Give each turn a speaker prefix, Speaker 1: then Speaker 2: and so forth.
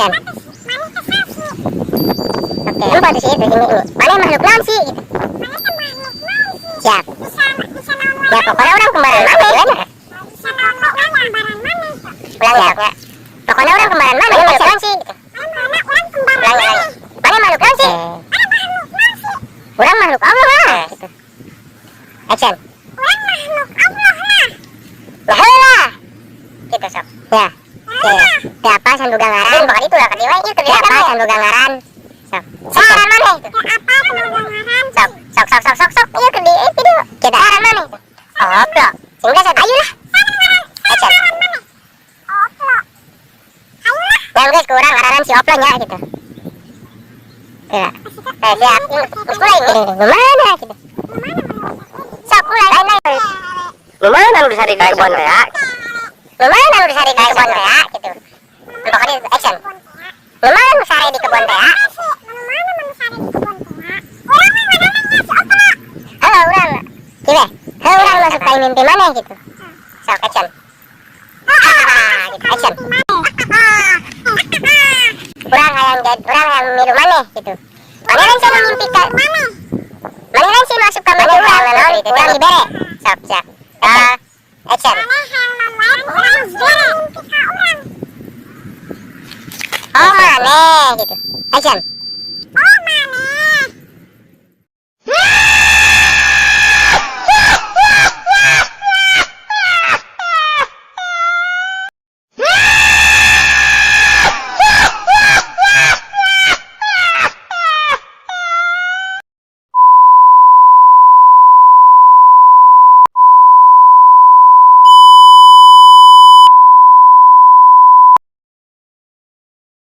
Speaker 1: Action. Oke, lupa tuh sih itu ini ini. Maneh makhluk naon sih gitu. Siap. Ya, pokoknya urang kembaran maneh gimana? Ulang ya, ya. Pokoknya urang kembaran maneh, makhluk naon sih gitu. Ulang ya lagi. Maneh makhluk naon sih? Urang makhluk Allah lah gitu. Action. Ya heula. Gitu, sok. Ya. Oke. Ya apa can boga ngaran? Bukan itu lah, kadi wae ieu ya apa can boga ngaran? Sok. Ngaran maneh itu? Sok, sok, sok, sok, sok, sok. Iya ke di video. Kita ngaran maneh itu? Oplo. Sing geus ayo lah. Action. Yang geus kurang ngaranan si Oplo nya gitu. Ya. Eh, siap. Geus mulai ini. Gimana gitu. Sok mulai lain lain.
Speaker 2: Nu mana nu sare di kebon teh ya?
Speaker 1: Nu mana nu sare di kebon teh ya gitu. Pokoknya action. Nu mana nu sare di kebon teh ya? Halo urang. Kieu. Heuh, urang masuk ka mimpi maneh gitu. Sok, action. Ah, gitu, action. Urang hayang jadi urang hayang milu maneh gitu. Maneh kan sia mimpi ka maneh kan sia masuk ka mimpi urang naon urang dibere. Sok, siap. Ah, action. Oh, maneh gitu. Action.